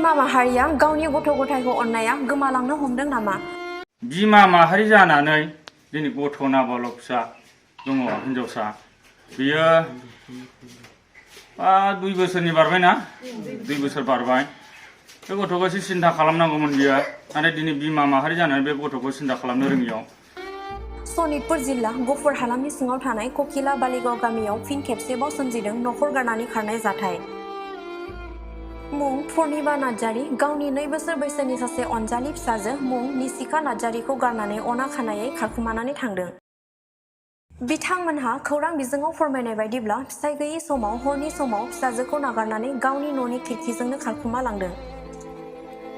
बिमा माहारिया गावनि गथ' गथायखौ अननाया गोमालांनो हमदों नामा? बिमा माहारि जानानै दिनै गथ' नाबाल' फिसा दङ हिनजावसा बियो 2 बोसोरनि बारबायना 2 बोसोर बारबाय बे गथ'खौ एसे सिन्था खालामनांगौमोन बियो नाथाय दिनै बिमा माहारि जानानै बे गथ'खौ सिन्था खालामनो रोङियाव सनितपुर जिल्ला गफुर हालामनि सिङाव थानाय ककिला बालिगाव गामियाव फिन खेबसेबाव सोमजिदों नखर गारनानै खारनाय जाथाय। मुं पुर्निमा नार्जारी गावनि 2 बोसोर बैसोनि सासे अनजालि फिसाजो मुं निशिका नार्जारीखौ गारनानै अना खानायै खारखुमानानै थांदों। बिथांमोनहा खौरां बिजोङाव फोरमायनाय बायदिब्ला फिसाय गैयै समाव हरनि समाव फिसाजोखौ नागारनानै गावनि न'नि खिरखिजोंनो खारखुमालांदों।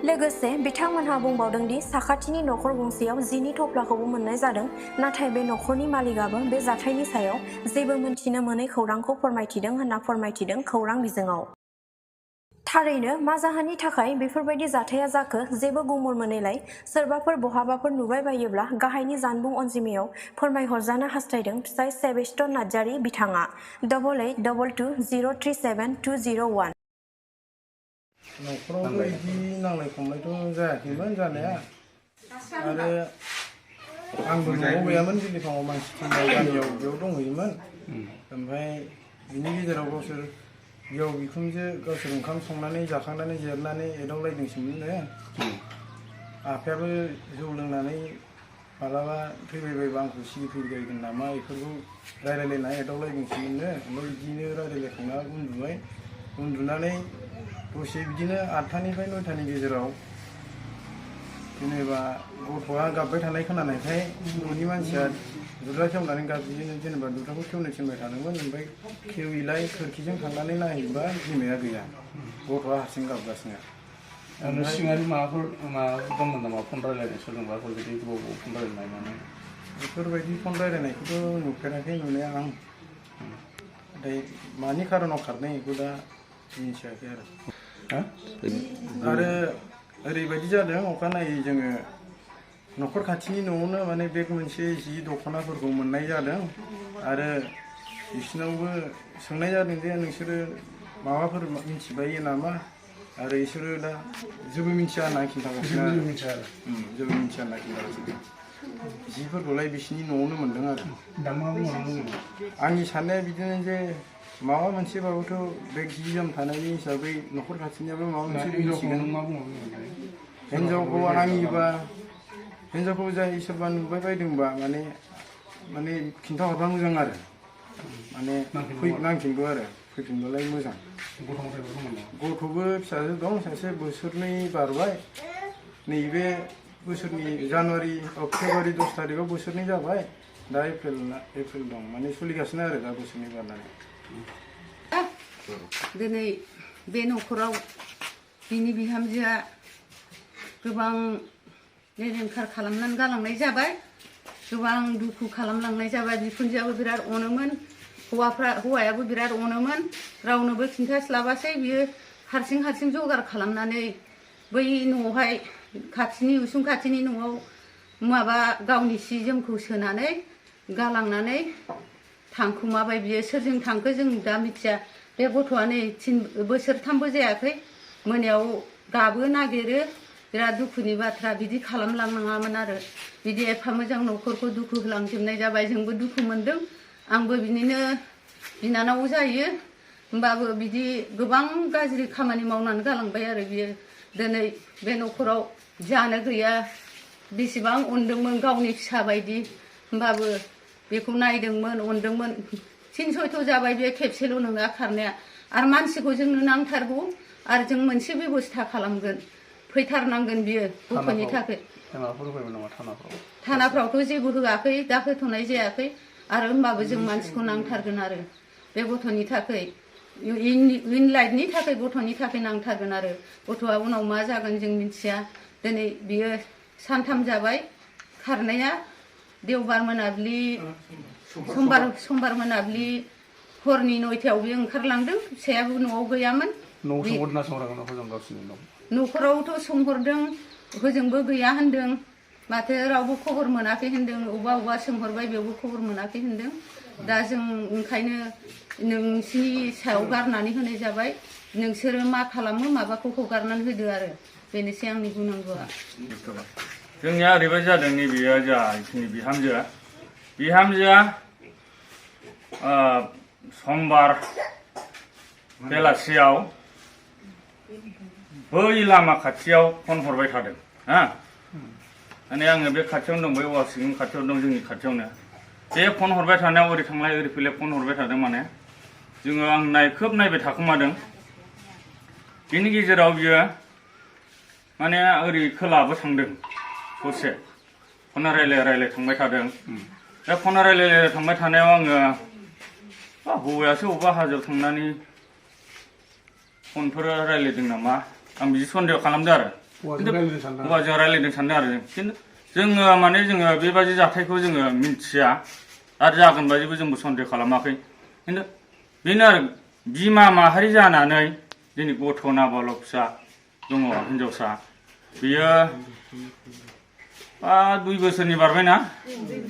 लोगोसे बिथांमोनहा बुंबावदों दि साखाथिनि नखर गंसेयाव जिनि थफ्लाखौबो मोननाय जादों नाथाय बे नखरनि मालिकआबो बे जाथायनि सायाव जेबो मोनथिनो मोनै खौरांखौ फोरमायथिदों होनना फोरमायथिदों खौरां बिजोङाव। थारैनो मा जाहोननि थाखाय बेफोरबायदि जाथाया जाखो जेबो गुमुर मोनैलाय सोरबाफोर बहाबाफोर नुबाय बायोब्ला गाहायनि जानबुं अनजिमायाव फोरमायहरजानो हास्थायदों फिसाय सेबेस्टन नार्जारी बिथाङा 8822037201। न'खरावबो बिदि नांलाय खमलायथ' जायाखैमोन जानाया आरो आंबो न'आव गैयामोन बिलिफाङाव मानसि थैनाय गामियाव बेयाव दंहैयोमोन ओमफ्राय बिनि गेजेराव गावसोर बिहाव बिखुनजो गावसोर ओंखाम संनानै जाखांनानै जिरनानै एदावलायदोंसोमोननो आफायाबो जौ लोंनानै मालाबा फैबायबायबा आंखौ सिगिफैगोन नामा बेफोरखौ रायलायलायना एदावलायदोंसोमोननो ओमफ्राय बिदिनो रायलायलायखांना उन्दुबाय उन्दुनानै दसे बिदिनो 8टानिफ्राय 9टानि गेजेराव जेनेबा गथ'आ गाबबाय थानाय खोनानायखाय न'नि मानसिया दुरा खेवनानै गाबज्रियो जेनेबा दुराखौ खेवनो थिनबाय थादोंमोन ओमफ्राय खेविलाय खोरखिजों थांनानै नायहैबा बिमाया गैया गथ'आ हारसिं गाबगासिनो। सिङारि माबाफोर दंमोन नामा फन रायलायनाय सोरजोंबाफोर बिदि गोबाव फन रायलायनाय माने बेफोरबायदि फन रायलायनायखौथ' नुफेराखै नुनाया आं नाथाय मानि खारनाव खारनाय बेखौ दा मिथियाखै आरो ओरैबायदि जादों अखानायै जोङो न'खर खाथिनि न'आवनो माने बेग मोनसे जि दख'नाफोरखौ मोननाय जादों आरो बिसिनावबो सोंनाय जादों जे नोंसोरो माबाफोर मिथिबायो नामा आरो बिसोरो दा जेबो मिथिया होनना खिन्थागासिनो जेबो मिथिया होनना खिन्थागासिनो जिफोरखौलाय बिसिनि न'आवनो मोनदों आरो आंनि साननाया बिदिनो जे माबा मोनसेबाबोथ' बे जि जोम थानायनि हिसाबै न'खर खाथिनियाबो माबा मोनसे मिथिगोन। हिन्जावखौ आंनिबा हिन्जावखौ जाय सोरबा नुबाय बायदोंबा माने खिन्थाहरबा मोजां आरो माने नांफिनगौ आरो फैफिनबालाय मोजां। गथ'बो फिसाजो दं सासे बोसोरनै बारबाय नैबे बोसोरनि फेब्रुवारि 10 तारिखआव बोसोरनै जाबाय दा एप्रिल दं माने सोलिगासिनो आरो दा बोसोरनै बारनानै। दिनै बे न'खराव बिनि बिहामजोआ गोबां लिरंखार खालामनानै गालांनाय जाबाय गोबां दुखु खालामलांनाय जाबाय बिखुनजोआबो बिराद अनोमोन हौवायाबो बिराद अनोमोन रावनोबो खिन्थास्लाबासै बियो हारसिं जगार खालामनानै बै न'आवहाय खाथिनि उसुं खाथिनि न'आव माबा गावनि सि जोमखौ सोनानै गालांनानै थांखुमाबाय बियो सोरजों थांखो जों दा मिथिया बे गथ'आ नै 3 बोसोरबो जायाखै मोनायाव गाबो नागिरो बिराद दुखुनि बाथ्रा बिदि खालामलांनाङामोन आरो बिदि एफा मोजां न'खरखौ दुखु होलांजोबनाय जाबाय जोंबो दुखु मोनदों आंबो बिनिनो बिनानाव जायो होमबाबो बिदि गोबां गाज्रि खामानि मावनानै गालांबाय आरो बियो दिनै बे न'खराव जानो गैया बेसेबां अनदोंमोन गावनि फिसा बायदि होमबाबो बेखौ नायदोंमोन अनदोंमोन 3-6 जाबाय बे खेबसेल' नङा खारनाया आरो मानसिखौ जोंनो नांथारगौ आरो जों मोनसे बेबस्था खालामगोन फैथारनांगोन बियो गथ'नि थाखाय। थानाफ्रावथ' जेबो होआखै दा होथ'नाय जायाखै आरो होमबाबो जों मानसिखौ नांथारगोन आरो बे गथ'नि थाखाय उइन लाइफनि थाखाय गथ'नि थाखाय नांथारगोन आरो गथ'आ उनाव मा जागोन जों मिथिया दिनै बियो 3 जाबाय खारनाया देवबार मोनाबिलि समबार मोनाबिलि हरनि 9टायाव बे ओंखारलांदों फिसायाबो न'आव गैयामोन न'खरावथ' सोंहरदों होजोंबो गैया होनदों माथो रावबो खबर मोनाखै होनदों अबा सोंहरबाय बेयावबो खबर मोनाखै होनदों दा जों ओंखायनो नोंसिनि सायाव गारनानै होनाय जाबाय नोंसोरो मा खालामो माबाखौ हगारनानै होदो आरो बेनोसै आंनि बुंनांगौआ। जोंनिया ओरैबायदि जादों नैबेयो जोंहा जोंनि बिहामजोआ समबार बेलासियाव बै लामा खाथियाव फन हरबाय थादों हा माने आङो बे खाथियावनो दं बै औवा सिगुं खाथियाव दं जोंनि खाथियावनो बे फन हरबाय थानायाव ओरै थांलाय ओरै फैलाय फन हरबाय थादों माने जोङो आं खोब नायबाय थाखोमादों बेनि गेजेराव बियो माने ओरै खोलाबो थांदों ससे फन रायलाय थांबाय थादों बे फन रायलाय थांबाय थानायाव आङो हौवायासो अबेबा हाजोआव थांनानै फनफोर रायलायदों नामा आं बिदि सन्देह खालामदों आरो हौवाजों रायलायदों सानदों आरो खिन्थु जोङो माने जोङो बेबायदि जाथायखौ जोङो मिथिया आरो जागोन बायदिबो जोंबो सन्देह खालामाखै खिन्थु बेनो आरो बिमा माहारि जानानै दिनै गथ' नाबालक फिसा दङ हिनजावसा बियो 2 बोसोरनि बारबायना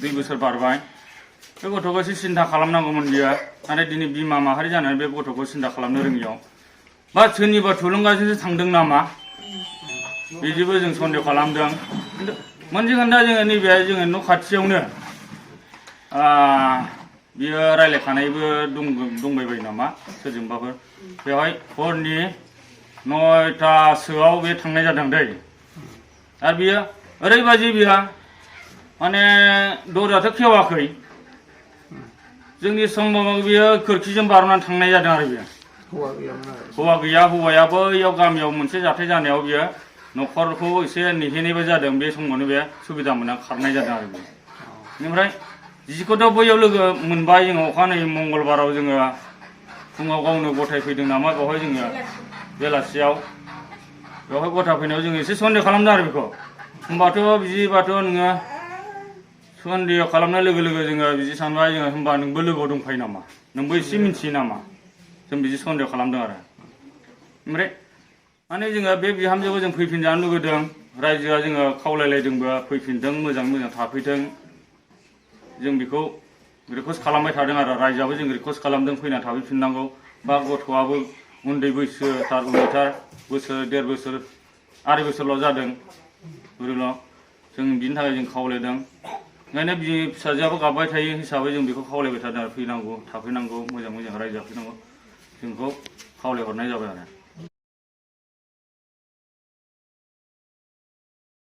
2 बोसोर बारबाय बे गथ'खौ एसे सिन्था खालामनांगौमोन बियो नाथाय दिनै बिमा माहारि जानानै बे गथ'खौ सिन्था खालामनो रोङियाव बा सोरनिबा थुलुंगाजोंसो थांदों नामा बिदिबो जों सन्देह खालामदों खिन्थु मोनसे खोथा जोङो नैबे जोङो न' खाथियावनो बियो रायलायखानायबो दंबायबायो नामा सोरजोंबाफोर बेवहाय हरनि 9टासोआव बे थांनाय जादों दै आरो बियो ओरैबायदि बिहा माने दरजाथ' खेवाखै जोंनि सम्भबाव बियो खोरखिजों बारनानै थांनाय जादों आरो बियो हौवा गैया हौवाया बैयाव गामियाव मोनसे जाथाय जानायाव बियो न'खरखौ एसे नेहैनायबो जादों बे समावनो बे सुबिदा मोनना खारनाय जादों आरो बियो बेनिफ्राय जिखौथ' बैयाव लोगो मोनबाय जोङो अखानायै मंगलबाराव जोङो फुङाव गावनो गथायफैदों नामा बेवहाय जोङो बेलासियाव बेवहाय गथायफैनायाव जोङो एसे सन्देह खालामदों आरो बेखौ होमबाथ' बिदिबाथ' नोङो सन्देह खालामनाय लोगो लोगो जोङो बिदि सानबाय जोङो होमबा नोंबो लोगोआव दंफायो नामा नोंबो एसे मिन्थियो नामा जों बिदि सन्देह खालामदों आरो ओमफ्राय माने जोङो बे बिहामजोखौ जों फैफिनजानो लुगैदों रायजोआ जोङो खावलायलायदोंबो फैफिनदों मोजां थाफैथों जों बेखौ रिकुवेस्ट खालामबाय थादों आरो रायजोआबो जों रिकुवेस्ट खालामदों फैना थाफैफिननांगौ बा गथ'आबो उन्दै बैसोथार उन्दैथार बोसोर 1.5 बोसोर 2.5 बोसोरल' जादों ओरैल' जों बिनि थाखाय जों खावलायदों ओंखायनो फिसाजोआबो गाबबाय थायो हिसाबै जों बेखौ खावलायबाय थादों आरो फैनांगौ थाफैनांगौ मोजां रायजोआ फैनांगौ जोंखौ खावलायहरनाय जाबाय आरो